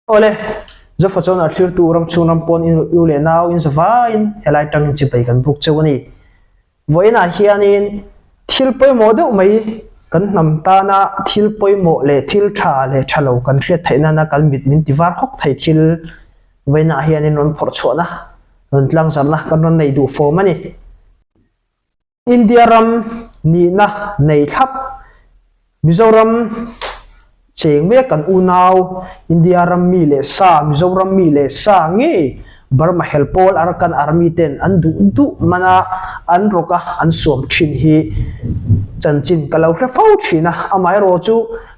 Awle, Zofa chuan a thlirtu ram chhung ram pawn in u leh nau in zavaiin helai tangin chibai kan buk cheu a ni. Vawiinah hianin thil pawimawh deuh mai kan hnam tana thil pawimawh leh thil tha leh tha lo kan hriat theih nana kan mit min ti var hawk thei thil vawiinah hianin rawn phawrh chhuahna, rawn tlangzarhna kan rawn nei duh fawm a ni. India ram nihna nei thlap, Mizoram cheng mek kan unau, India ram mi leh sa, Mizoram mi leh sa ngei Burma hel pawl Arakan Army ten an duh duh mana an rawk a an suam thin hi chanchin ka lo hre fo thin a, amaherawh chu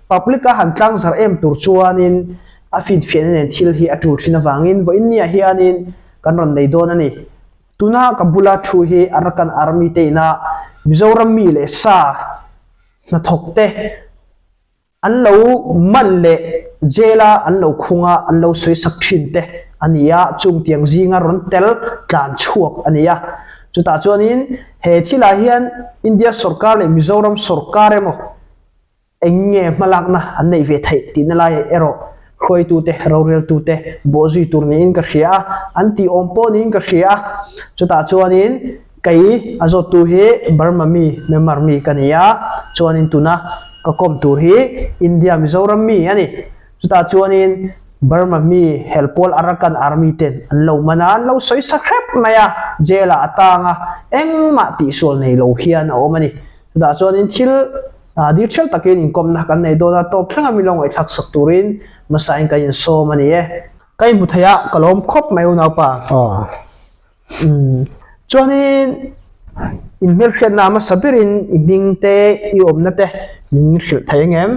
public a han tlangzar em tur chuanin a finfiahna nen thil hi a tul thin avangin vawiin niah hianin kan rawn nei dawn a ni. Tuna ka bula thu hi Arakan Army te ina Mizoram mi leh sa hnathawk te an lo man leh jail a an lo khung a an lo sawi sak thin te a ni a, chung tiang zinga rawn tel tlan chhuak a ni a. Chutah chuanin he thilah hian India sorkar leh Mizoram sorkar emaw, Eng nge hmalakna an neih ve theih tihna lai erawh hruaitute, roreltute bawhzui tur niin ka hria a, an tih awm pawh niin ka hria a. Chutah chuanin kei a zawttu hi Burma mi, Myanmar mi ka ni a, chuanin tuna ka kawm tur hi India Mizoram mi a ni. Chutah chuanin Burma mi helpawl Arakan Army ten an lo man a, an lo sawi sa hrep mai a, jail ah a tang a, engmah tihsual nei lo hian a awm a ni. Chutah chuanin thil Dil ṭheuh takin inkawmna kan nei dawn a, tawp thlenga min lo ngaihthlak sak turin hmasain kan insawm a ni e. Ka inhmu thei a, ka lawm khawp mai unaupa. Chuanin in hmelhriatna hmasa berin i hming te, i awmna te min hrilh thei ang em?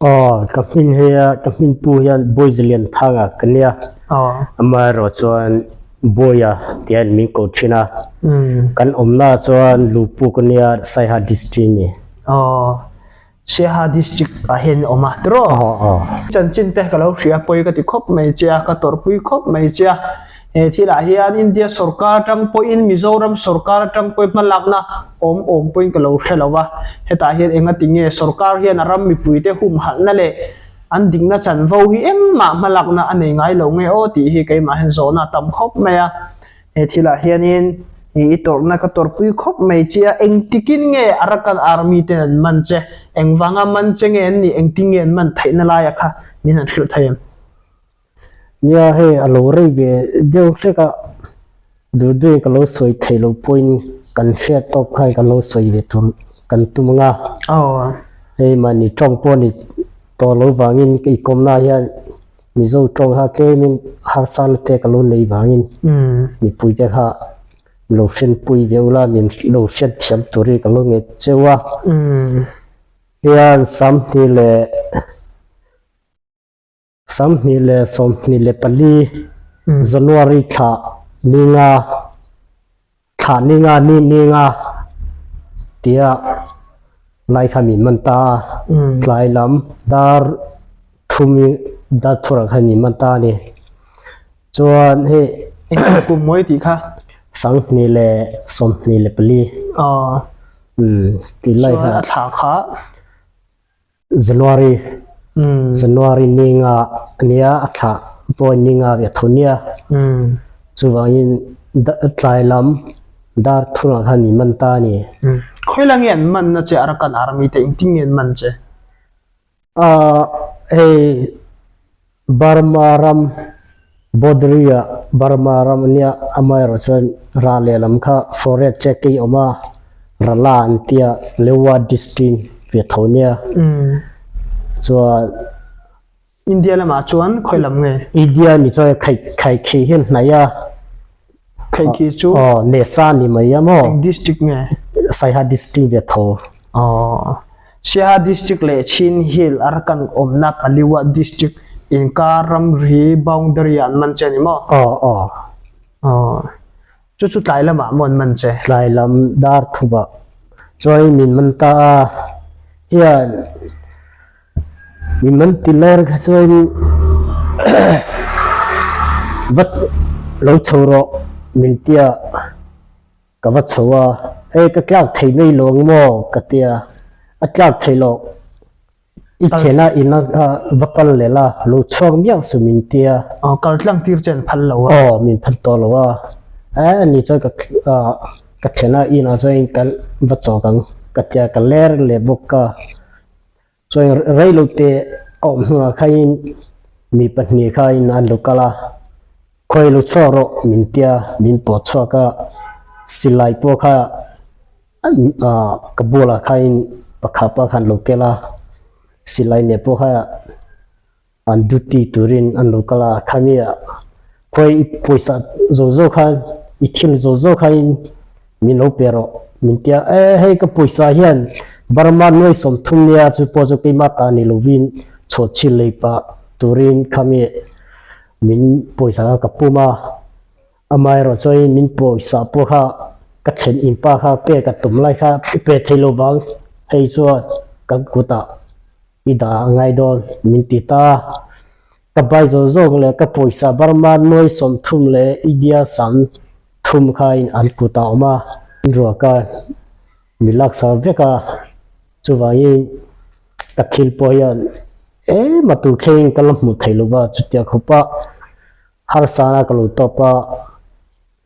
Aw, ka hming hi a, ka hming pu hian Bawizilian Thanga ka nia. Aw. Amaherawh chuan Bawia tia in min ko thin a. Kan awmna chuan Lupu ka nia, Saiha District ni. Aw, Siaha District ah hian i awm a, tiraw? Aw, aw. Chanchin te ka lo hria pawi ka ti khawp mai che a, ka tawrhpui khawp mai che a. He thilah hian India sorkar atang pawhin Mizoram sorkar atang pawhin hmalakna awm awm pawhin ka lo hre lo va. Hetah hian engati nge sorkar hian a ram mipuite humhalhna leh an dikna chanvo hi engmah hmalakna a nei ngai lo nge aw tih hi keimah hian zawhna a tam khawp mai a. He thilah hianin i tawrhna ka tawrhpui khawp mai che a, engtikin nge Arakan Army ten an man che, engvanga man che nge an nih, engtin nge an man theihna laia kha min han hrilh thei em? Nia hei a lo rei ve deuh hlek a, duh duhin ka lo sawi theih loh pawhin kan hriat tawk khan kan lo sawi ve tur kan tum ang a. Hei mahni tawng pawh ni tawh loh vangin ka ikawmna hian Mizo tawng kha tlemin harsa na te ka lo nei vangin mipui te kha lo hrenpui ve ula min lo hriatthiam turin ka lo nget cheu a. Hian Samhni leh. 2024 January thla ninga thla ninga ni ninga tia lai kha min man ta a, tlai lam dar thum dar thurah khan min man ta a ni. Chuan hei Engkim kum mawi tih kha? 2024 tih lai kha. Chuan a thla kha? January January ninga ania a thlah pawh ninga ve tho nia chuvangin tlai lam dar thurah khan min man ta a ni. Khawi la nge an man na che Arakan Army te engtin nge an man che? Ahh hei Burma ram Bodri ah Burma ram ania amaherawh chuan rah lehlam kha forest check hi awm a Rala an tia Lewa district ve tho nia chuan India lamah chuan khawi lam nge? India ni chuan khai khai khi hian hnaih a Khai khi chu aw Nesa ni mai a maw? Eng district nge? Saiha district ve tho. Aw. Siaha District leh Chin Hill Arakan awmna Paliwa District inkar ramri boundary ah an man che a ni maw? Aw aw. Aw. Chu chu tlai lamah maw an man che? Tlai lam dar thupah chuan min man ta a, hian min man ti lawr kha chuan vat lo chho rawh min tia. Ka va chho a, hei ka tlak thei mai lo ang maw? ka ti a, a tlak thei loh. I thiana ina va kal leh la, lo chhuak miah suh min tia. Aw, kal tlang tir che an phal lo a. Aw, min phal tawh lo a. E, ani chuan ka ka thiana inah chuan ka va chawk ang ka tia ka ler leh bawk a. Chuan rei lo te a awm hnuah khain mi pahnih khain an lo kal a, Khawi lo chhuak rawh min tia min pawh chhuak a, silai pawh kha ka bulah khain pakhat pa khan lo kel a, silai nen pawh kha an duty turin an lo kal a, khami ah khawi i pawisa zawh zawh khan i thil zawh zawh khain min lo pe rawh min tia, e hei ka pawisa hian Burma nuai 30 nia chu pawh chu keimah ta ni lovin chhawhchhi lei pah turin khami min pawisa kha ka pum a, amaherawh chuan min pawisa pawh kha ka thlen in pa kha pe ka tum lai kha i pe thei lo vang hei chuan ka kutah i dah a ngai dawn min ti ta a, ka bai zawk zawk leh ka pawisa Burma nuai 30 leh India 30 kha in an kutah a awm a, an ruak a mi laksa vek a, chuvangin ka thil pawh hian Em a tur thleng ka la hmuh theih lova chutia khawpa harsana ka lo tawp a,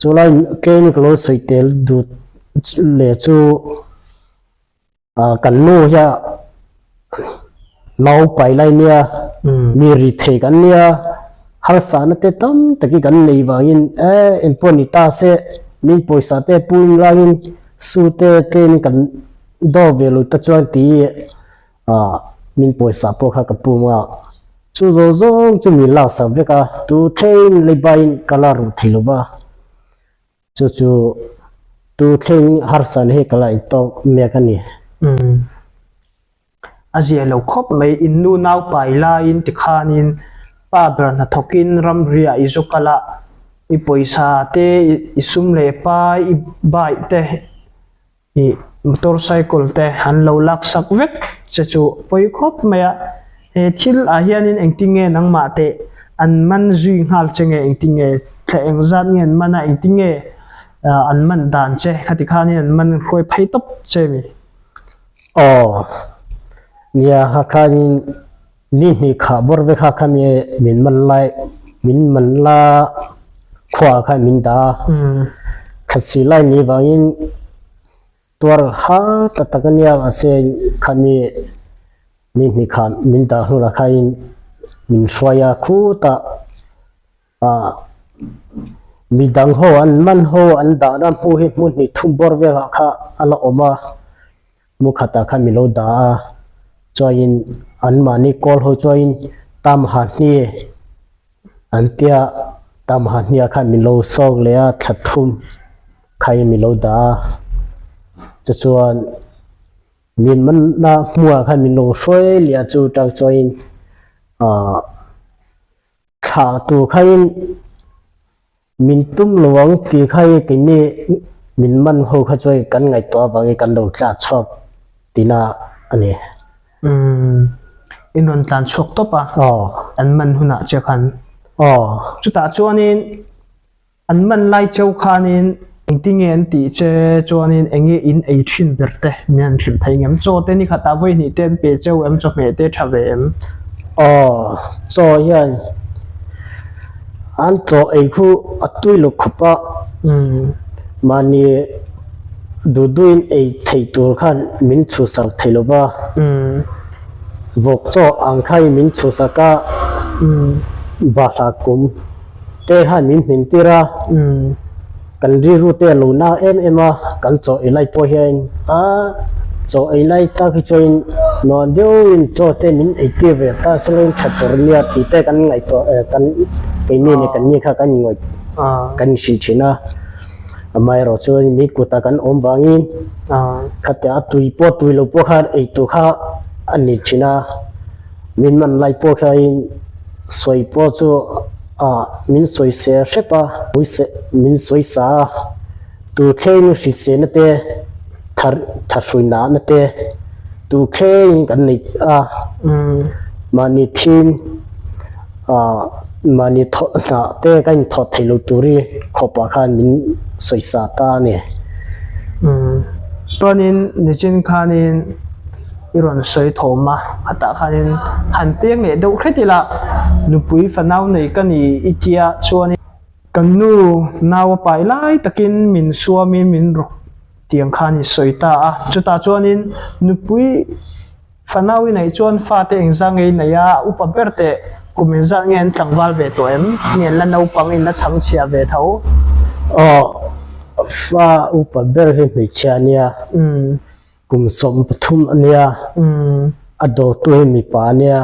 chulai tlem ka lo sawi tel dut leh chu ah kan nu hian nau pai lai nia mi ri thei kan nia harsana te tam takin kan nei vangin e engpawh ni ta se min pawisa te puin laiin su te tlem kan dawr ve lo ta chuan tih Ah, min pawisa pawh kha ka pum a, chu zawng zawng chu min laksak vek a, tu thleng leibain ka la ruh thei lo va, chu chu tu thleng harsan hi ka la intawk mek a ni. Umm, a zia lo khawp mai, in nu nau pai laiin tikhanin pa ber hnathawkin ramriah i zu kal a, i pawisa te, i sum leh pai, i bike te, Ih motorcycle te an lo lak sak vek che chu pawi khawp mai a, he thil ah hianin engtin nge nangmah teh an man zui nghal che nge engtin nge thla engzat nge an man a engtin nge an man dan che khati khanin an man hruai phei tawp che mi. Aw nia ha khanin ni hnih khah bawr vek ha khami min man lai min man la khua khan min dah a thasi lai ni vangin tuar ha ta tak ania mahse khami ni hnih khah min dah hnunah khain min hruai a khutah ah midang ho an man ho an dahna hmuh hi hmun hnih thum bawr velah kha a la awm a. Mu khatah khan min lo dah a, chuanin anmahni kawl ho chuanin tam ha hni an tia, tam ha hniah khan min lo sawk leh a, thla thum khain min lo dah a, tichuan min manna hmuhah khan min lo hruai leh a chu tang chuanin ahh thlah tur khain Min tum lo ang tih kha hi keini min man ho kha chuan kan ngaihtuah avangin kan lo tla chhuak tihna a ni. Umm, in rawn tlan chhuak tawp a, an man hunah che khan. Aw. Chutah chuanin an man lai cheu khanin engtinge an tih che chuanin enge in ei thin ber te min han hrilh thei ngem? Chaw te ni khatah vawi hnih te an pe cheu em? Chawhmeh te tha ve em? Aw, chaw hian An chaw ei khu a tui lo khawp a, mahni duh duhin ei thei tur khan min chhuhsak thei lo va, vawk chaw ang khain min chhuhsak a, bahla kum te khan min hmin tir a, kan rilru te a lo na em em a, kan chaw ei lai pawh hian a chaw ei lai tak hi chuan nuam deuhin chaw te min ei tir ve ta selain tha tur nia tih te kan ngaihtuah eh kan keini leh kan ni kha kan inngawih kan inhrilh thin a, amaherawh chuan mi kutah kan awm vangin khatia a tui pawh tui lo pawh khan ei tur kha a ni thin a, min man lai pawh khianin sawi pawh chu ah min sawi se hrep a, min sawi sa a, tu thleng hrisena te thar thahrui nahna te tu thleng kan nei a, mahni thim ah mahni thawh hnah te kan inthawh theih loh turi khawpah khan min sawi sa ta a ni. Chuanin nichin khanin. I rawn sawi thawm a, khatah khanin han peng leh deuh hret ila, nupui fanau nei ka ni i tia chuanin kan nu nau a pai lai takin min suamin min rawk tiang khan i sawi ta a, chutah chuanin nupui fanau i neih chuan fate engzah nge i nei a, a upa ber teh kum engzah nge an tlangval ve tawh em, nge an la naupang in la chhangchhia ve tho? Aw, fa upa ber hi hmeichhia a nia. Kum 13 a nia, a dawrtu hi mipa a nia,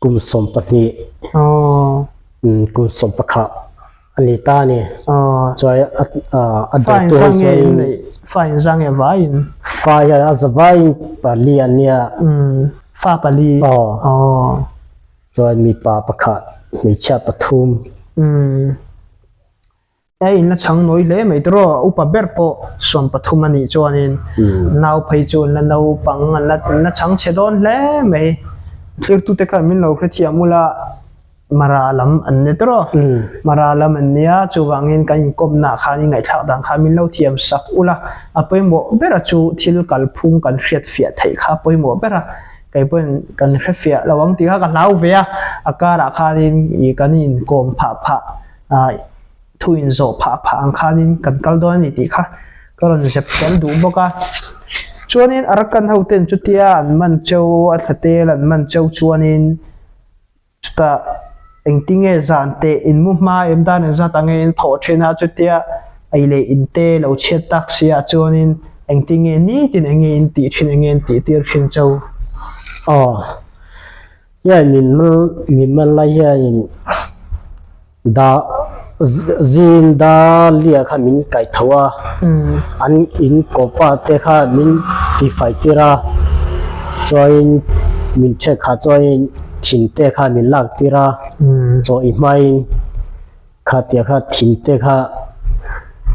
kum 12, kum 11 a ni ta a ni. Chuan a dawrtu hi chuan Fa in zang e vaiin? Fa hian a za vaiin pali a nia. Fa pali? Aw. Chuan mipa pakhat, hmeichhia pathum. E in la chhang nawi hle mai tawh upa ber pawh 13 a nih chuanin nau phei chu an la naupang an la an la chhang chhe dawn hle mai thirtute khan min lo hrethiam ula mara lam an ni tawh mara lam an nia chuvangin kan inkawmnaah khan i ngaihthlak dan khan min lo thiam sak ula a pawimawh bera chu thil kalphung kan hriatfiah theih kha a pawimawh ber a kei pawhin kan hrefiah lo ang tih kha ka hlau ve a a karah khanin ih kan inkawm phah phah. ah thu in zawh phah phah ang khanin kan kal dawn a ni tih kha ka rawn zep tel duh bawk a chuanin Arakan ho ten chutia an man cheu a thla tel an man cheu chuanin chutah engtinge zan teh in mu hma em dan engzat ang nge in thawh thin a chutia ei leh in te lo chhiat tak si ah chuanin engtinge nitin enge in tih thin enge in tih tir thin cheu. Aw. Hian min mal min mal lai hianin da zin da lia kha min kaih tho a an in kawpa te kha min tifai tir a chuanin min ṭhek kha chuanin thing te kha min lak tir a chaw i hmain kha tia kha thing te kha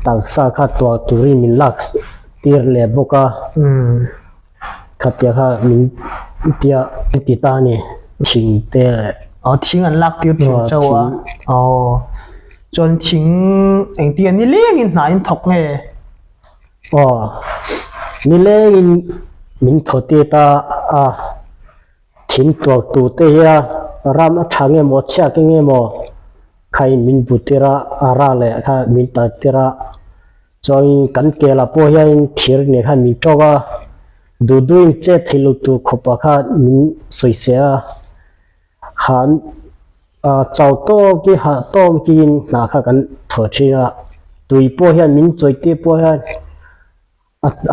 taksa kha tuah turin min lak tir leh bawk a. Khatia kha min tia min ti ta a ni thing te leh. Aw thing an lak tir thin chauh a. Aw chuan thing engtin nge nilengin hna in thawk nge? Aw nilengin min thaw tir ta a thing tuar tur te hian ram a tha nge maw chhiat nge maw kha in min bu tir a a ra leh kha min tar tir a. Chuan kan kelah pawh hian thir nen khan min tawk a, duh duhin chet theih loh tur khawpah khan min sawi se a, han chau tawk i hah tawk in hna kha kan thaw thin a, tui pawh hian min chawi tir pawh hian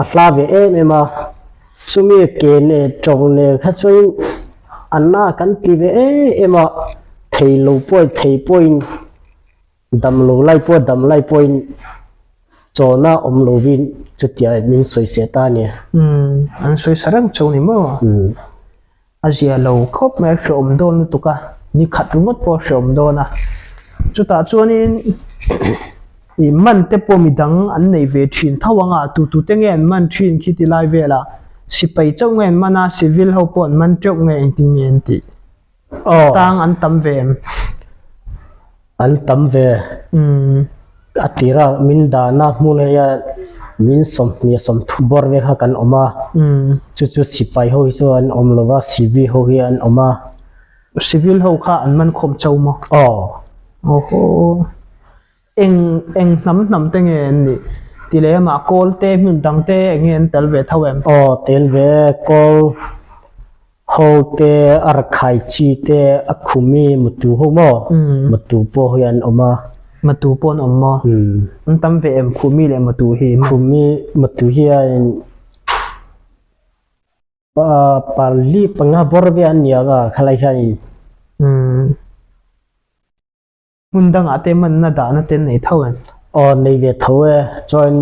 a hla ve em em a, chumi ke leh tawng nen kha chuan a na kan ti ve em em a, thei lo pawhin thei pawhin. Dam lo lai pawh dam lai pawhin chawlhna awm lovin chutia min sawi se ta a ni. Umm, an sawi sa reng chauh ni maw? Umm. A zia lo khawp mai a hreawm dawn lutuk a, ni khat ringawt pawh a hreawm dawn a. Chutah chuanin ih man te pawh midang an nei ve thin tho ang a, tu tu te nge an man thin khi ti lai velah sipai chauh nge an man a, civil ho pawh an man teuh nge engtin nge an tih? Aw. Tang an tam ve em? An tam ve. Umm. A tira min dahna hmun heia min 20 30 bawr vel kha kan awm a. Umm. Chu chu sipai ho hi chu an awm lo va, civil ho hi an awm a. Civil ho kha an man khawm chau maw? Aw. Awhaw. Eng eng hnam hnam te nge an nih? Ti leh amah kawl te hmun dang te eng nge an tel ve tho em? Aw tel ve, kawl ho te a rakhai chi te a khumi matu ho maw? Matu pawh hi an awm a. Matu pawh an awm maw? An tam ve em khumi leh matu hi? Khumi matu hian pali panga bawr ve an nia ka khalai hianin. Hmun dangah te manna dahna te an nei tho em? Aw nei ve tho e, chuan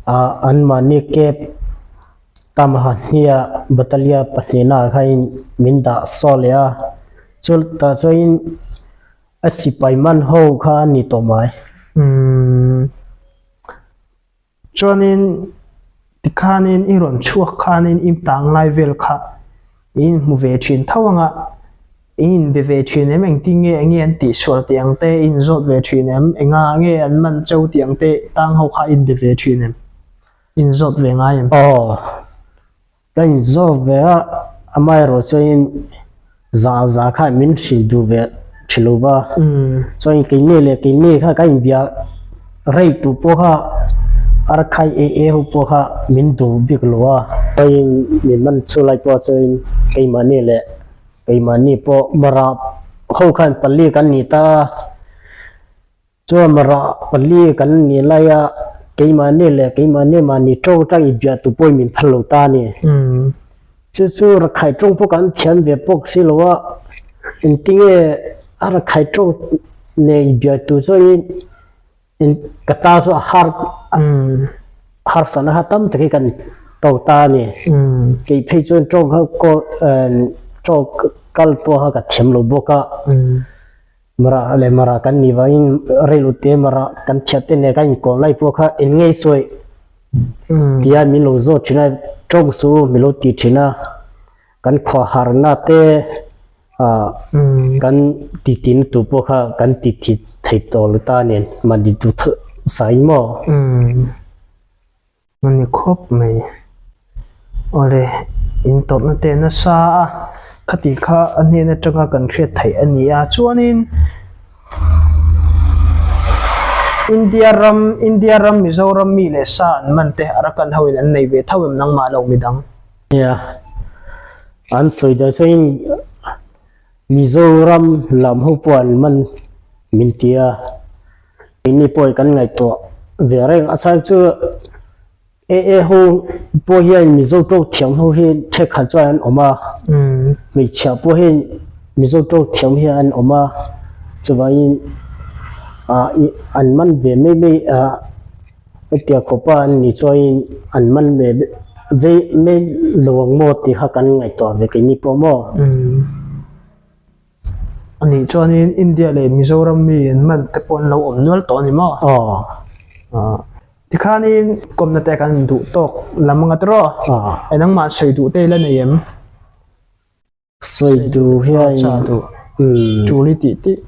ah anmahni cab tamaha hnia batalia pahnihna ah khain min dah saw leh a, chu tah chuanin a sipai man ho kha a ni tawh mai. Umm chuanin tikhanin i rawn chhuak khanin i tang lai vel kha i inhmu ve thin tho ang a, i inbe ve thin em engtin nge enge an tihsual tih ang te i inzawt ve thin em enga nge an man cheu tih ang te tang ho kha i inbe ve thin em inzawt ve ngai em? Aw. Ka inzawk ve a, amaherawh chuanin za za khan min hrilh duh ve thin lo va, chuanin keini leh keini kha ka inbia rei tur pawh kha arkhai e e ho pawh kha min duh bik lo a. Chuanin min man chu lai pawh chuanin keimahni leh keimahni pawh mara ho khan pali kan ni ta a. Chuan rah pali kan ni lai a, keimahni leh keimahni mahni tawng tang i biah tu pawhin min phal lo ta a ni. Chu chu rakhai tawng pawh kan thiam ve pawk si lo a, engtinge a rakhai tawng nen i biah tu chuanin ka ta chu a har harsatna kha tam takin kan to ta a ni. Kei phei chuan tawng kha tawng kal pawh kha ka thiam lo bawk a. Mara leh mara kan nih vangin rel ute mara kan thiat te nen kan inkawm lai pawh kha eng ngei sawi tia min lo zawt thin a, tawng chu min lo ti thin a, kan khuaharna te ah kan titi na tur pawh kha kan ti thi thei tawh lo ta nen mahni duh sain maw. A ni khawp mai. Awle, in tawrhna te nasa a, khati kha a hnen atanga kan hriat theih a ni a. Chuanin India ram, India ram Mizoram mi leh sa an man te Arakan ho in an nei ve tho em nangmah lo midang? Nia, an sawi dan chuan Mizoram lam ho pawh an man min ti a. Keini pawh hi kan ngaihtuah ve reng a chhan chu AA ho pawh hian Mizo tawng thiam ho hi thenkhat chuan an awm a, hmeichhia pawh hi Mizo tawng thiam hi an awm a, chuvangin ah an man ve mai mai ah hetiang khawpa an nih chuanin an man ve ve mai lo ang maw tih kha kan ngaihtuah ve keini pawh maw. Anih chuanin India leh Mizoram mi an man te pawh an lo awm nual tawh a ni maw? Aw. Tikhanin kawmna te kan duh tawk lam anga tawh. Aw. E nangmah sawi duh te ila nei em? Sawi duh hian Cha duh. Umm. Tul i tih tih.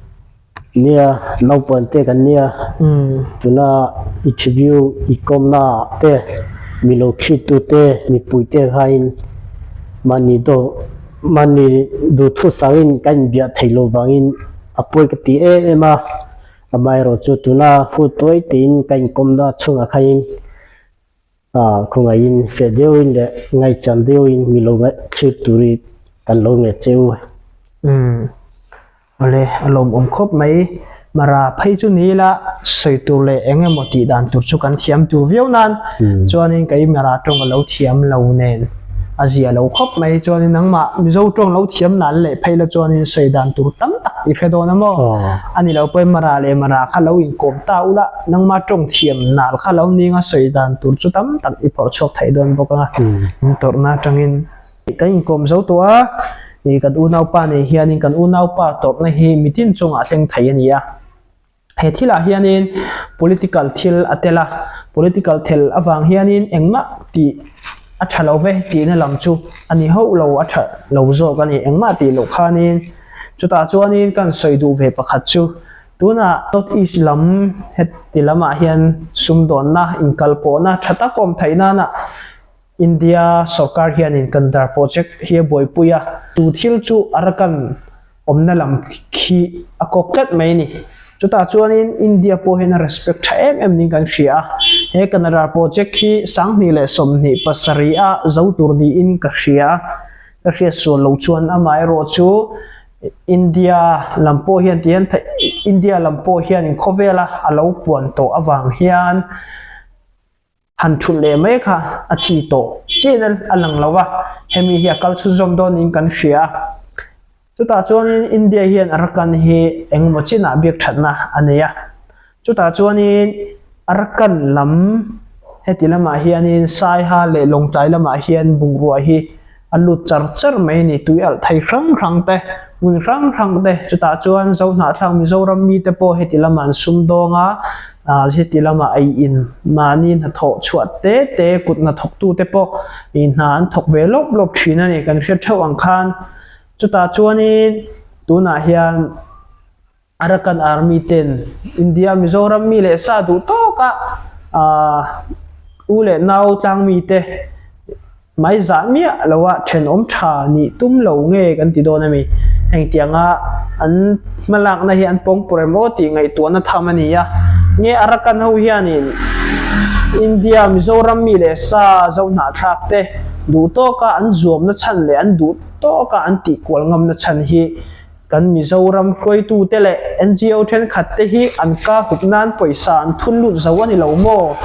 Nia, naupang te kan nia. Umm. Tuna interview i kawmna ah te mi lo thlir tu te mipui te khain mahni dawh Mahni duhthu sangin ka inbiah theih loh vangin a pawi ka ti em em a, amaherawh chu tuna hu tawi tiin ka inkawmna chhungah khain khawngaihin feh deuhin leh ngaihchan deuhin mi lo thlir turin kan lo nge che u. Umm, awle a lawmawm khawp mai. Mara phei chu ni ila sawi tur leh eng emaw tih dan tur chu kan thiam tur viau nan chuanin kei Mara tawng a lo thiam lo nen a zia lo khawp mai chuanin nangmah Mizo tawng lo thiam nan leh phei la chuanin sawi dan tur tam tak i hre dawn a maw? A ni lo pawhin Mara leh Mara kha lo inkawm ta ula nangmah tawng thiam nal kha lo ning a sawi dan tur chu tam tak i phawrh chhuak thei dawn bawk a intawrhna atangin. Kan inkawm zo tawh a, ih kan unaupa nei hianin kan unaupa tawrhna hi mitin chungah a thleng thei a ni a. He thilah hianin political thil a tel a, political thel avang hianin engmah tih a tha lo ve tihna lam chu a ni hauh lo, a tha lo zawk a ni. Engmah tih loh khanin chutah chuanin kan sawi duh ve pakhat chu tunah North East lam heti lamah hian sumdawnna inkalpawhna tha tak awm theih nana India sorkar hianin Kandahar project hi a buaipui a, chu thil chu Arakan awmna lam khi a kawk tlat mai a ni. Chutah chuanin India pawh hian a respect tha em em niin kan hria a, he Kandahar project hi 2027 a zo tur niin ka hria a, ka hriat sual lo chuan amaherawh chu India lam pawh hian tihian India lam pawh hianin khawvela a lo puan tawh avang hian, Han thulh leh mai kha a chi tawh chiah in a lang lo a, hemi hi a kal chhunzawm dawn niin kan hria a. Chutah chuanin India hian Arakan hi engemaw chinah biak thatna a nei a. Chutah chuanin Arakan lam heti lamah hianin Saiha leh Lawngtlai lamah hian bungrua hi a lut char char mai a ni. Tui alh thei hrang hrang te, hmun hrang hrang te, chutah chuan Zohnahthlak Mizoram mite pawh heti lamah an sumdawng a, ah heti lamah ei in mahni hnathawh chhuah te te kut hnathawktu te pawh ih hna an thawk ve lawp lawp thin a ni kan hriat theuh ang khan. Chutah chuanin tunah hian Arakan Army ten India Mizoram mi leh sa duh tawka ah u leh nau tlang mite. Mai zah miah loa thenawm tha nih tum lo nge kan ti dawn a mi? Engtianga an hmalakna hi an pawngpawr em aw tih ngaihtuahna tham a ni a. Nge Arakan ho hianin India, Mizoram mi leh sa zohnahthlak te duh tawka an zuamna chhan leh an duh tawka an tihkual ngamna chhan hi Kan Mizoram hruaitute leh NGO thenkhat te hi an ka hup nan pawisa an thun lut zo a ni lo maw?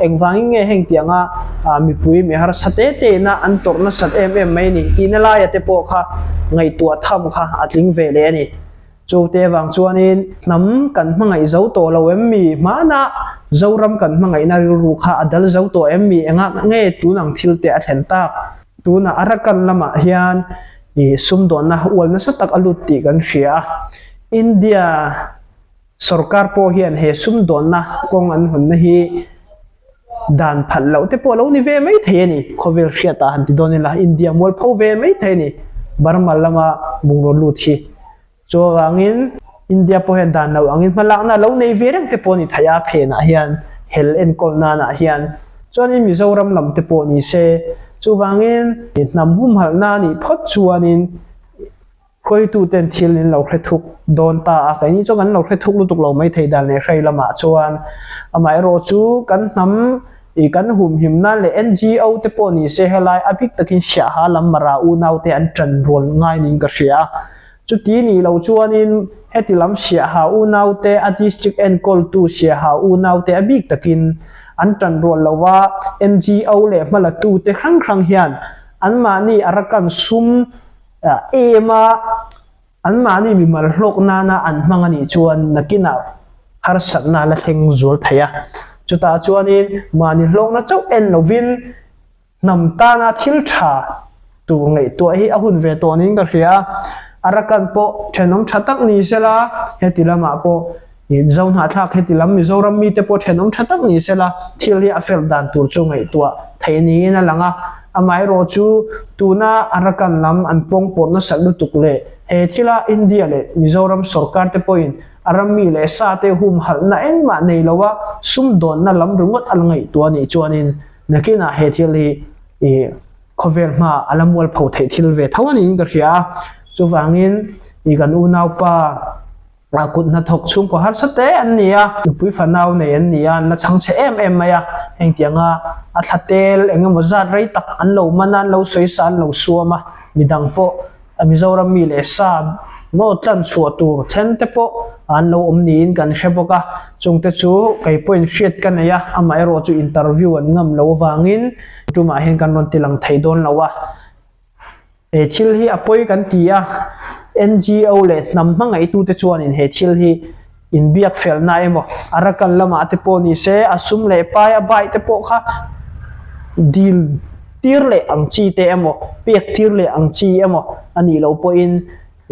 Engvangin nge heng tianga mipui mi harsa te te ina an tawrh nasat em em mai ni tihna laia te pawh kha ngaihtuah tham kha a tling ve leh a ni. Chu te vang chuanin hnam kan hmangaih zo tawh lo em mi? Hmanah Zoram kan hmangaihna rilru kha a dal zo tawh em mi? Engah nge tun ang thil te a thlen tak? Tunah Arakan lamah hian ih sumdawnna ual nasa tak a lut tih kan hria a, India sorkar pawh hian he sumdawnna kawng an hawnna hi dan phalh loh te pawh a lo ni ve mai thei a ni, khawvel hriatah han ti dawn ila India mualpho ve mai thei a ni, Burma lama bungraw lut hi. Chuvangin India pawh hian dan lo angin hmalakna lo nei ve reng te pawh a ni thei a, phenah hian hel enkawl nanah hian chuanin Mizoram lam te pawh ni se. Chuvangin hnam humhalhna a nih phawt chuanin hruaituten thil in lo hre thuk dawn ta a, keini chuan kan lo hre thuk lutuk lo maithei dan leh hrei lamah chuan amaherawh chu kan hnam I kan humhim nan leh NGO te pawh ni se helai a bik takin Siaha lam Mara unau te an tan rual ngai niin ka hria a. Chuti nih loh chuanin heti lam Siaha unau te a district enkawltu Siaha unau te a bik takin an tan rual lo a, NGO leh hmalatu te hrang hrang hian anmahni Arakan sum em a anmahni mimal hlawk nana an hmang a nih chuan nakinah harsatna la thleng zual thei a. Chutah chuanin mahni hlawkna chauh en lovin hnam tana thil tha tur ngaihtuah hi a hun ve tawh niin ka hria a. Arakan pawh thenawm tha tak ni sela, heti lamah pawh Zohnahthlak heti lam Mizoram mite pawh thenawm tha tak ni sela, thil hi a fel dan tur chu ngaihtuah theih niin a lang a. Amaherawh chu tuna Arakan lam an pawngpawrh nasat lutuk leh he thila India leh Mizoram sorkar te pawhin a ram mi leh sa te humhalhna engmah nei loa sumdawnna lam ringawt a la ngaihtuah anih chuanin nakinah he thil hi ih khawvel hmaah a la mualpho theih thil ve tho aniin ka hria a. Chuvangin ih kan unaupa A kut hnathawk chhungkaw harsa te an ni a, nupui fanau nei an ni a, an la chhangchhe em em mai a, hengtianga a thla tel eng emaw zat rei tak an lo man a, an lo sawi sa an lo suam a, midang pawh Mizoram mi leh sa maw tlan chhuah tur thlen te pawh an lo awm niin kan hre bawk a, chungte chu kei pawhin hriat ka nei a, amaherawh chu interview an ngam lo avangin tumah hian kan rawn ti lang thei dawn lo a. He thil hi a pawi kan ti a, NGO leh hnam hmangaihtute chuanin he thil hi inbiak felna emaw, Arakan lamah te pawh ni se, a sum leh pai a bai te pawh kha dil tir leh ang chi te emaw, pek tir leh ang chi emaw a nih loh pawhin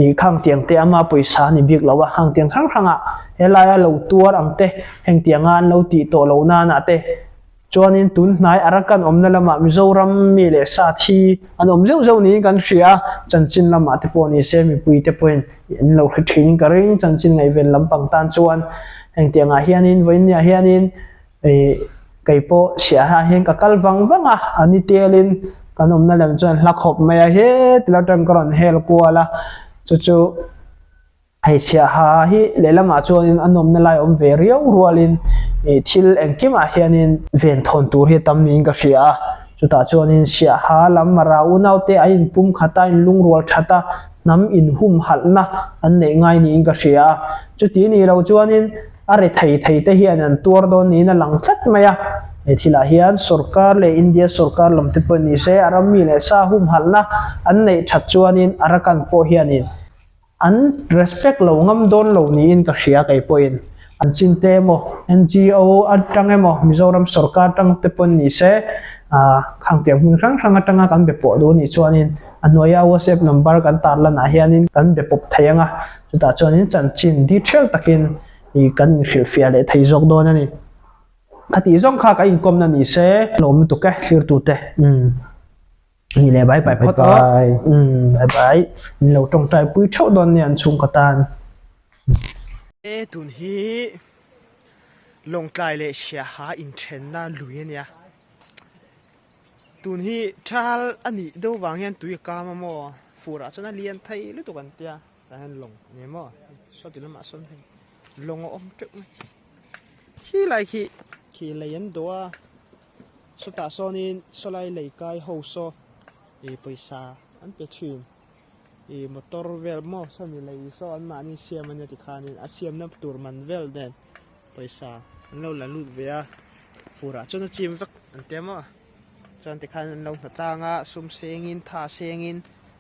ih khang tiang te ama pawisa a ni bik lo a, khang tiang hrang hrangah helaia lo tuar ang te, hengtianga an lo tih tawh loh nanah te, Chuanin tun hnai Arakan awmna lamah Mizoram mi leh sa thi an awm zeuh zeuh niin kan hria a, chanchin lamah te pawh ni se mipui te pawhin an lo hre thin ka ring, chanchin ngaihven lampang tan chuan engtiangah hianin vawiinniah hianin ih kei pawh Siaha hian ka kal vang vang a, a ni telin kan awmna lem chuan hla khawp mai a heti lo atang ka rawn hel kual a, chu chu. Hei Siaha hi lehlamah chuanin a nawmna lai awm ve riau rualin ih thil engkimah hianin venthawn tur hi a tam niin ka hria a, chutah chuanin Siaha lam Mara unaute a inpum khat a, inlungrual that a, hnam inhumhalhna an neih ngai niin ka hria a, chuti ni lo chuanin a re thei thei te hian an tuar dawn niin a lang tlat mai a, he thilah hian sorkar leh India sorkar lam te pawh ni se a ram mi leh sa humhalhna an neih that chuanin Arakan pawh hianin An respect lo ngam dawn lo niin ka hria kei pawhin. An chin te emaw, NGO atang emaw, Mizoram sorkar atang te pawn ni se, khang tiang hmun hrang hrang atanga kan be pawh duh anih chuanin a hnuaia WhatsApp number kan tarlan ah hianin kan be pawp thei ang a, chutah chuanin chanchin detail takin ih kan inhrilhfiah leh thei zawk dawn a ni. Khatih zawng kha ka inkawmna ni se, lawm lutuk e thlirtute. Umm. Ni le bye bye phawt aw. Umm bye bye. Min lo tawngtai pui theuh dawn nia an chhungkaw tan. E tun hi Lawngtlai leh Siaha inthenna lui a nia. Tun hi thal a nih deuh vang hian tui a kam a maw fur ah chuan a lian thei lutuk an tia tah hian lawng a ni maw saw ti lamah sawn hei lawng a awm teuh mai khi lai khi khi lei an dawh a sawtah sawnin sawlai lei kai ho saw ih pawisa an pe thin ih motor vel maw sawmi lei saw an mahni siam ania tikhanin a siamna tur man vel nen. Pawisa an lo la lut ve a, furah chuan a chim vek an ti a maw chuan tikhan an lo hna tlang a sum sengin tha sengin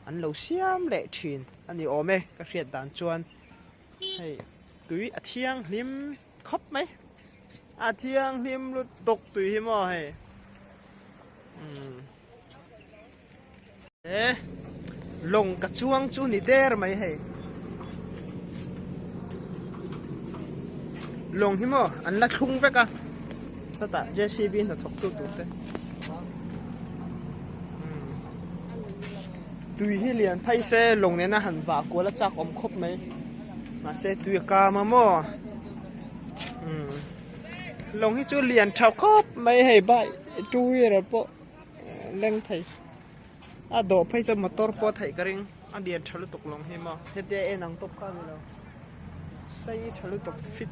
an lo siam leh thin a ni awm e ka hriat dan chuan hei tui a thianghlim khawp mai a thianghlim lutuk tui hi maw hei umm e lawng ka chuang chu ni der mai hei lawng hi maw an la thlung vek a chutah J C B hnathawk tu tur te tui hi lian phei se lawng nena han vah kual a chak awm khawp mai mahse tui a kam a maw lawng hi chu lian tha khawp mai hei bike two wheeler pawh. leng thei a dawh phei chuan motor pawh a theih ka ring a lian tha lutuk lawng hi maw hetia en ang tawp kha a ni lo sei tha lutuk fit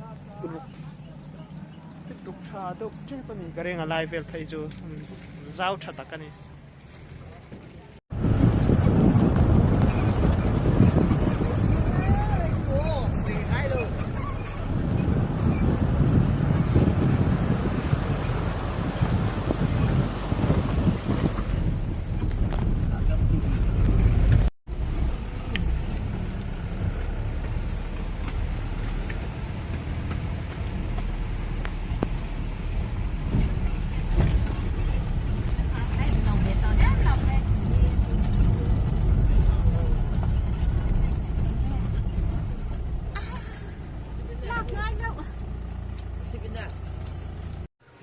ruk fit ruk tha deuh tep a ni ka ring a lai vel phei chu zau tha tak a ni.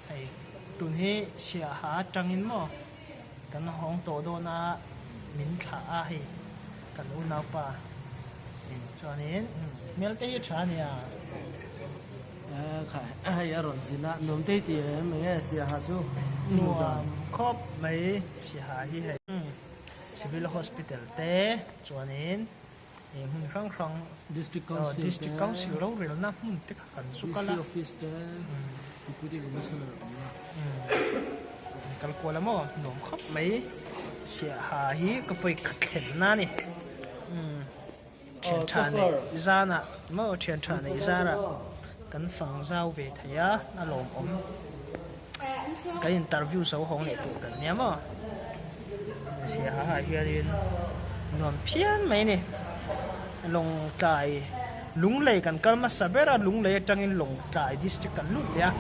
Hei tun hi Siaha atangin maw kan hawng tawh dawn a min thlah a hei kan unaupa chuanin hmel te hi a tha a nia. Hei a rawn zin a nuam te hi tih em enge Siaha chu nuam khawp mai Siaha hi hei Civil Hospital te chuanin He hmun hrang hrang District Council te District Council rorelna hmun te kha kan zuk a la DC Office te Deputy Commissioner awm la. An kal kual a maw nuam khawp mai Siaha hi ka vawi khat thlen na a ni Thian tha neih zanah maw thian tha neih zarah kan fang zau ve thei a a lawmawm kan interview zo hawng leh tur kan nia maw. Siaha ah hianin nuam phian mai a ni Lawngtlai Lunglei kan kal hmasa ber a Lunglei atangin Lawngtlai district kan lut leh a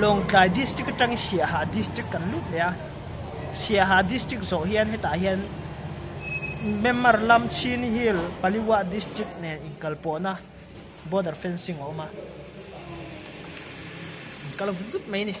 Lawngtlai district atangin Siaha district kan lut leh a Siaha district zawh hian hetah hian Myanmar lam Chin Hill Paliwa district nen inkalpawhna border fencing a awm a kal vut vut mai a ni.